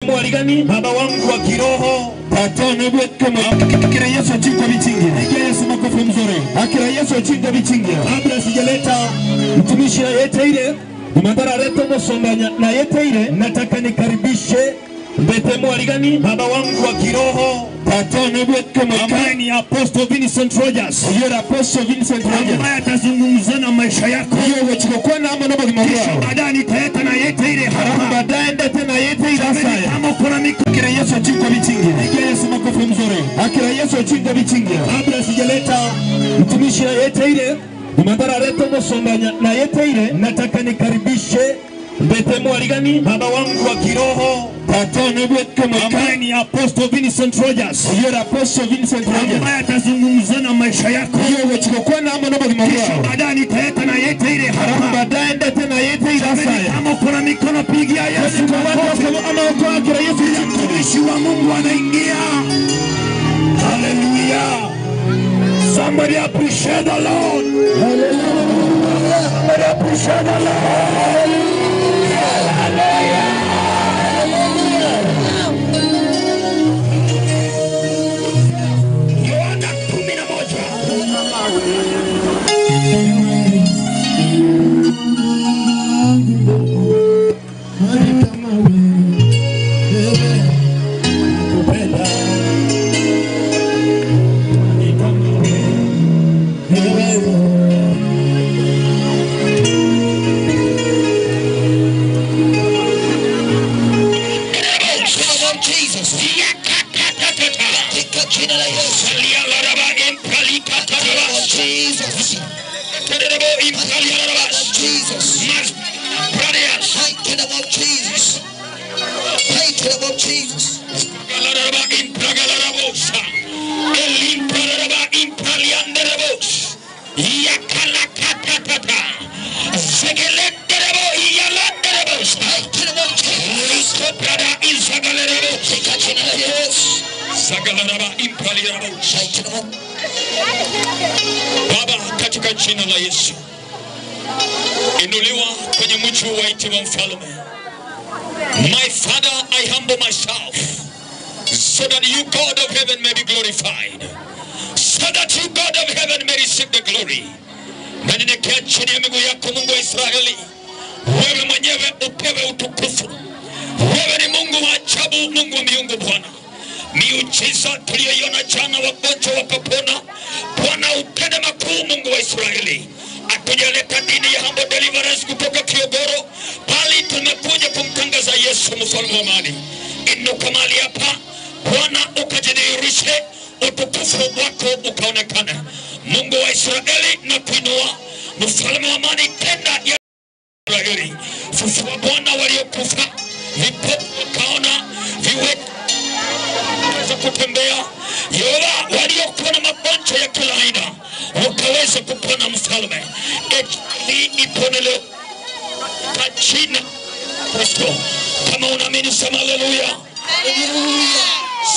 Mwaligani baba wangu wa kiroho Akira Yesu chingo bichingia. Pigia Yesu makofi mzuri. Akira Yesu chingo bichingia. Kabla sijaleta mtumishi yeyote ile Madara reto mosonga na yete ile, nataka nikaribishe mbete mwaligani baba wangu wa kiroho ambaye ni Apostle Vincent Rogers. Yeye Apostle Vincent Rogers ambaye atazungumza na maisha yako. Yeye chikokwana ama na bagima wao. Baadaye nitaleta na yete ile haraka. Baadaye ndete na yete ile sasa. Kama kuna Akira Yesu chingo bichingia. Pigia Yesu makofi mzuri. Akira Yesu chingo bichingia. Kabla sijaleta mtumishi yeyote ile Madara reto mosonga na yete ile, nataka nikaribishe mbete mwaligani baba wangu wa kiroho ambaye ni Apostle Vincent Rogers. Yeye Apostle Vincent Rogers ambaye atazungumza na maisha yako. Yeye chikokwana ama na bagima wao. Baadaye nitaleta na yete ile haraka. Baadaye ndete na yete ile sasa. Kama kuna mikono pigia Yesu makofi. Ama akira Yesu mtumishi wa Mungu anaingia. Hallelujah. Somebody appreciate the Lord. Hallelujah. Somebody appreciate the Lord. Hallelujah. Yohana 11. Baba, katika jina la Yesu, inuliwa kwenye mji wa Itiwa mfalme. My Father, I humble myself so that you, God of heaven, may be glorified, so that you, God of heaven, may receive the glory. Na ninyenyekea chini ya miguu yako Mungu wa Israeli, wewe mwenyewe upewe utukufu. Wewe ni Mungu wa ajabu, Mungu wa miungu Bwana. Miujiza tuliyoiona jana, wagonjwa wakapona. Bwana utende makuu, Mungu wa Israeli. Hatujaleta dini ya Humble Deliverance kutoka Kiogoro, bali tumekuja kumtangaza Yesu mfalme wa amani. Inuka mahali hapa Bwana, ukajidhihirishe, utukufu wako ukaonekane. Mungu wa Israeli, na kuinua mfalme wa amani, tenda ya Israeli. Fufua Bwana waliokufa, vipofu wakaona, viwete kutembea, Yehova waliokuwa na magonjwa ya kila aina wakaweza kupona. Mfalme, HIV ipone leo kwa jina Kristo. Kama unaamini sema haleluya.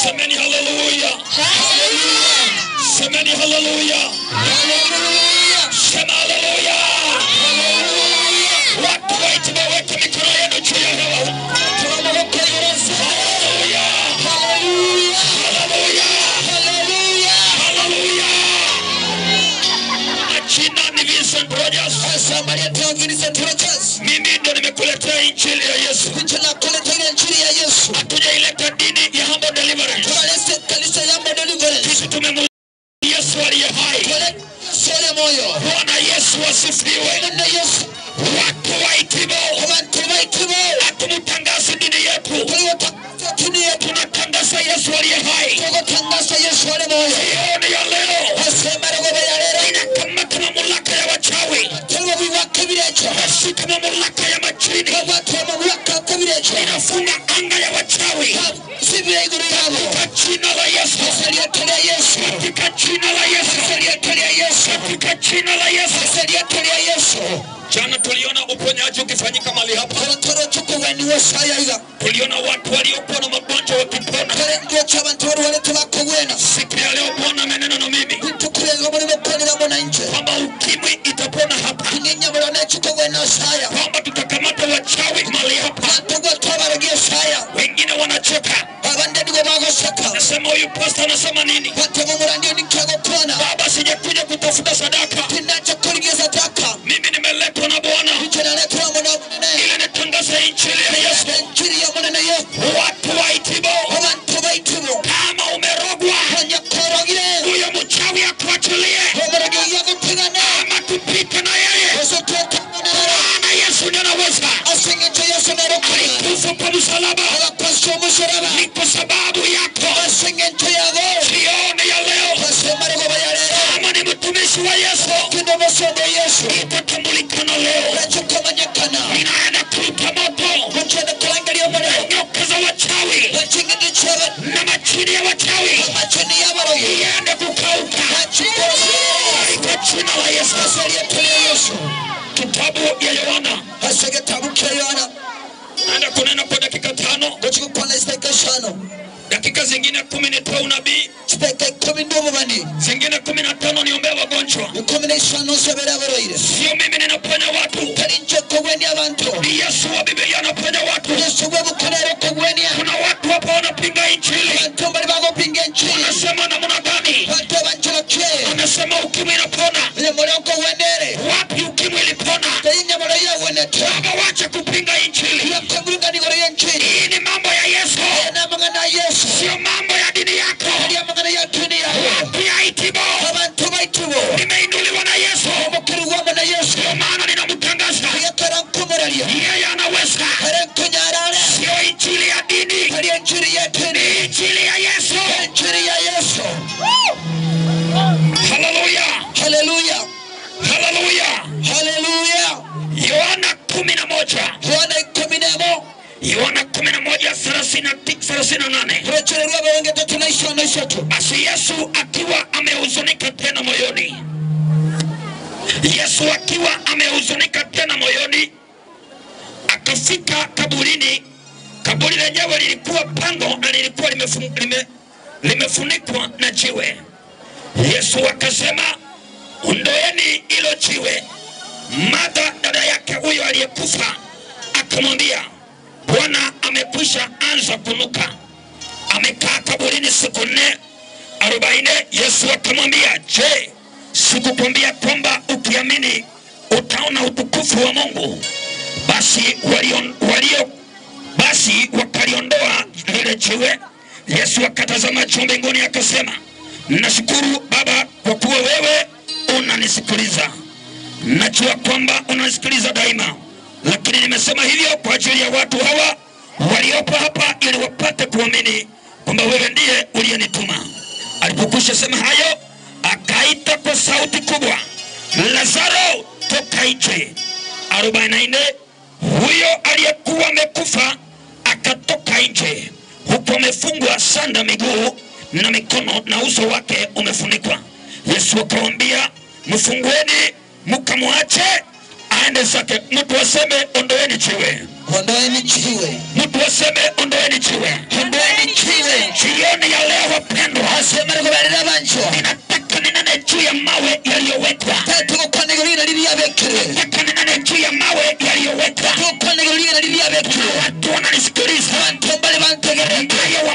Semeni haleluya. Semeni haleluya. Sema haleluya. Watu waite waweke mikono yenu juu ya hewa. Haleluya. Jina ni Vincent Rogers. Mimi ndo nimekuletea injili ya Yesu. Hatujaileta dini ya Humble Deliverance. Sisi tumemleta Yesu aliye hai. Bwana Yesu asifiwe. Watu wa Itibo, hatumtangazi dini yetu, tunatangaza Yesu aliye hai. Jioni ya leo inakamata mamlaka ya wachawi, nashika mamlaka ya majini, inafunga anga ya wachawi katika jina la Yesu, katika jina la Yesu, katika jina la Yesu. Jana tuliona uponyaji ukifanyika mahali hapa. Tuliona watu waliokuwa na magonjwa wakipona. Siku ya leo Bwana amenena na mimi kwamba ukimwi itapona hapa, kwamba tutakamata wachawi mahali hapa. Wengine wana Wanasema huyu pastor anasema nini? Baba, sijakuja kutafuta sadaka. Mimi nimeletwa na Bwana ili nitangaze injili ya Yesu. Watu wa Itibo, kama umerogwa, huyo mchawi akuachilie ama tupite na yeye. Maana Yesu ndiye anaweza. Alikufa kwa msalaba ni kwa sababu yako. Jioni ya leo, kama ni mtumishi wa Yesu, itatambulikana leo. Ninaenda kuita moto nyoka za wachawi na machini ya wachawi iende kukauka katika jina la Yesu. Kitabu ya Yohana, naenda kunena kwa dakika 5. Dakika zingine 10 nitoe unabii, zingine 15 niombee wagonjwa. Sio mimi ninaponya watu, ni Yesu wa Biblia anaponya watu. Kuna watu hapa wanapinga injili, wanasema namna gani? Wanasema ukimwi inapona. Wapi ukimwi ilipona? Baba, wacha kupinga injili. Hii ni mambo ya Yesu, sio mambo ya dini yako. Wapi ya Itibo? Nimeinuliwa na Yesu, ndio maana ninamtangaza. Yeye anaweza. Sio injili ya dini, ni injili ya Yesu. Haleluya, haleluya, haleluya. Yohana 11, Yohana 11:38. Basi Yesu akiwa amehuzunika tena moyoni, Yesu akiwa amehuzunika tena moyoni, akafika kaburini. Kaburi lenyewe lilikuwa pango na lilikuwa limefunikwa na jiwe. Yesu akasema, ondoeni hilo jiwe. Martha, dada yake huyo aliyekufa, akamwambia, Bwana amekwisha anza kunuka, amekaa kaburini siku 4. 40. Yesu akamwambia, je, sikukwambia kwamba ukiamini utaona utukufu wa Mungu? Basi wakaliondoa lile jiwe. Yesu akatazama juu mbinguni akasema, nashukuru Baba kwa kuwa wewe unanisikiliza. Najua kwamba unanisikiliza daima, lakini nimesema hivyo kwa ajili ya watu hawa waliopo hapa, ili wapate kuamini kwamba wewe ndiye uliyenituma. Alipokwisha sema hayo, akaita kwa sauti kubwa, Lazaro, toka nje. 44. Huyo aliyekuwa amekufa akatoka nje, huku amefungwa sanda miguu na mikono na uso wake umefunikwa. Yesu akawaambia, mfungueni mkamwache aende zake. Mtu aseme ondoeni jiwe. Ondoeni jiwe. Mtu aseme ondoeni jiwe. Ondoeni jiwe. Jioni ya leo wapendwa, ninataka ninene juu ya mawe yaliyowekwa. Nataka ninene juu ya mawe yaliyowekwa. Watu wananisikiliza. Mawe wa